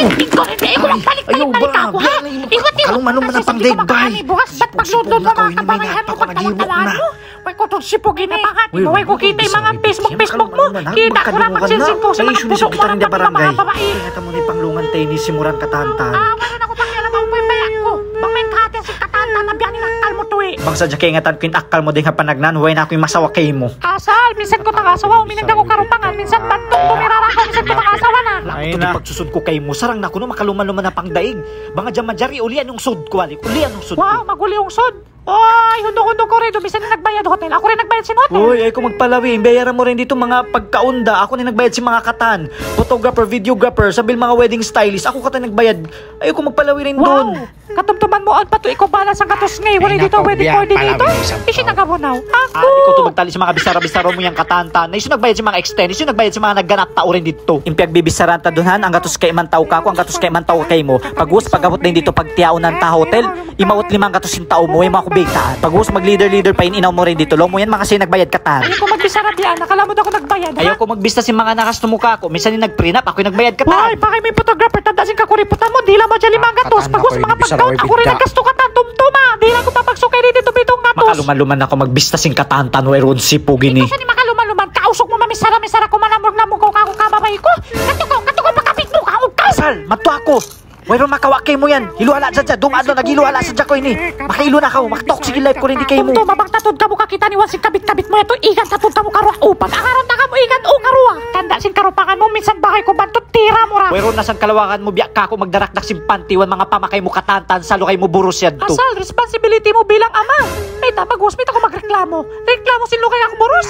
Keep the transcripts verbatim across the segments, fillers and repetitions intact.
Ikaw rin, ikaw, balik, balik, balik ako, ha? Ikaw, ikaw, kaluma-luma na pang daig bay. Bukas, ba't paglutod mo, mga kababayan mo, ba't kawalan mo? May kutot sipog ini. Way ku kita' in manga Facebook, Facebook mu. Kita' ku dapat sin singko sa manga puso', manga babae. Ingatan mu na in panglungan ta ini, simuran katantan. Ah, wala' na aku pakialam, aku pun baya' ku. Bang main kahati sin katantan na biya' ini in akkal mu tuwi'. Bang sadja kaingatan ku in akkal mu dayn ha panagnaan, way na aku in masawa kaymu. Asal, minsan ku tang asawa, uminang da aku karupangan, minsan bantuk, tumirara aku, minsan ku tang asawa na. Laung tuud in pagsusud ku kaymu, sarang na kunu', makaluma-luma na pang daig. Bang hadja manjari, ulian in sud ku, wali', ulian in sud ku. Wow, mag-uli in sud. Uy, hundung-hundung ku rin, minsan in nagbayad hotel. Aku rin nagbayad sin hotel. Uy, ayaw ku magpalawi. In bayaran mu rin didtu, manga pagkaun da. Aku na in nagbayad sin manga katan. Photographer, videographer, sambil manga wedding stylist. Aku katan in nagbayad. Ayaw ku magpalawi rin duun. Wow! Katumtuman mu, awn pa tu ikaw balas hanggatus ngay. Wala' didtu wedding coordinator. Hisiyu in nagabunaw? Aku. Ah, di' ku tuud magtali sin manga bichara-bichara mu yan katantan. Hisiyu in nagbayad sin manga extend? Hisiyu in nagbayad sin manga nagganap tau rin didtu? In piyagbibicharahan ta duun, hanggatus kay iman tau kaku', hanggatus kay iman tau kaymu. Pag'ubus, pag-abut dayn didtu, pagtiyaunan ta hotel, imaut lima hanggatus in tau mu, way mu aku baytaan. Pag'ubus, mag-leader-leader pa in inaw mu rin didtu. Laung mu yan, manga siya in nagbayad katan. Ayaw ku magbichara biya' na, kalamud aku nagbayad, ha? Ayaw ku magbista sin manga nakastu mu kaku'. Minsan in nag-prenup, aku in nagbayad katan. Way, pakay mu in photographer, tanda' sin kakuriputan mu, dila mu hadja lima hanggatus. Pag'ubus, manga pagkaun, aku in naggastu katan, tumtuma. Dila ku papagsukay didtu, pitu hanggatus. Makaluma-luma na aku magbista sin katantan, wayruun sipug ini. Ikaw sa ini makaluma-luma, kausug mu mamisara-misara ku, manamug-namug kaw kaku', kababai ku. Katu' kaw, katu' kaw, pakapit mu kaw, kaw. Asal, madtu aku. Wayruun makawa' kaymu yan. Hiluhala' sadja, dumaadlaw naghiluhala' sadja aku ini. Makailu na kaw, makatoxic in life ku rin di kaymu. Tumtuma, bang taud kamu kakita' ni Juan sin kabit-kabit mu yadtu, igan taud kamu karuwa. Upat, agarun ta kamu, igan, u karuwa. Tanda' sin karupangan mu, minsan bagay ku bantud, tira mu ra. Wayruun na san kalawakan mu, biya' kaku' magdarakdak sin panty iban manga pamakay mu katantan, salu kaymu burus yadtu. Asal, responsibility mu bilang ama. Mayta', pag'ubus, mayta' kaw magreklamo? Reklamo sin lugay aku burus.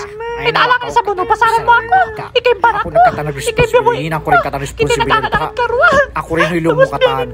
Mayta' alangan sa bunu, pasaran mu aku. Ikay barak mu. Ikay biya' mu. Hinang ku rin katan responsibility. Ikay nag-anak-anak karuwa. Aku rin hilu mu katan. Ay,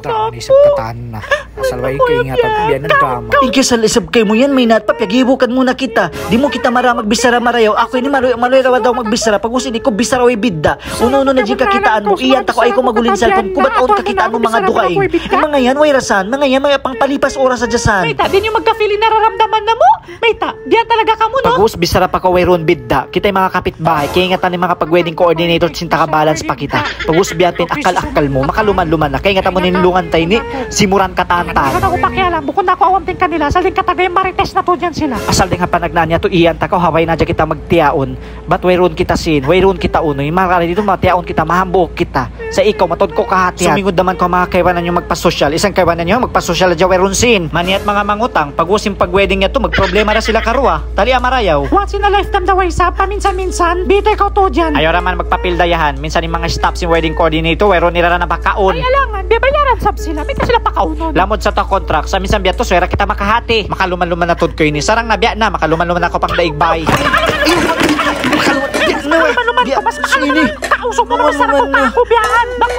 drama isab katan na. Asal way kaingatan, biya' na drama. Ingkay asal isab kaymu yan, maynaat pa, piyaghibukan mu na kita. Di' mu kita mara magbichara marayaw. Aku ini maluy, maluy ra daw magbichara. Pag'ubus ini ku bichara way bidda'. Unu-unu na in kakitaan mu, iyan ta kaw, ayaw kaw mag-uli sin cellphone ku, bat awn kakitaan mu manga dugaing. In manga yan, way ra san, manga yan, manga pangpalipas oras sadja san. Mayta', di' niyu magka-feel in nararamdaman namu'? Mayta', biya' talaga kamu, no? Pag'ubus, bichara pa kaw wayruun bidda'. Kita in manga kapitbahay, kaingatan in manga pag-wedding coordinator, sin taga-balance pa kita. Pag'ubus, biya' pa in akkal-akkal mu, makaluma-luma na. Kaingatan mu in lungan ta ini, simuran katantan. Wala' aku pakialam, bukun aku awam dayn kanila, asal dayn katagay marites na tuud yan sila. Asal dayn ha panagnaan yadtu, iyan ta kaw, ha way na hadja kita magtiyaun. Bat wayruun kita sin, wayruun kita unu, in manga kari didtu matiyaun kita, mahambuuk kita. Sa' ikaw, mataud kaw kahatihan. Sumingud naman kaw manga kaibanan niyu magpasosyal. Isab kaibanan niyu magpasosyal hadja wayruun sin. Maniyat manga mangutang, pag'ubus sin pag-wedding yadtu, magproblema ra sila karuwa. Tali' marayaw. Once in a lifetime daw isab, paminsan-minsan, biyayta' kaw tuud yan. Ayaw ra man magpapildayahan. Minsan in manga staff sin wedding coordinator, wayruun nira ra napakaun. Ay, alangan, biyabayaran sab sila, mayta' sila pakaunun? Lamud sa ta contract, sa' minsan biya' tu, subay ra kita makahati. Makaluma-luma na tuud ku ini. Sarang na biya' na, makaluma-luma na aku pang daig bay. Makaluma-luma na, mas makaluma-luma na. Kausug mu, mas sarang ku kaku' biya' yan. Bang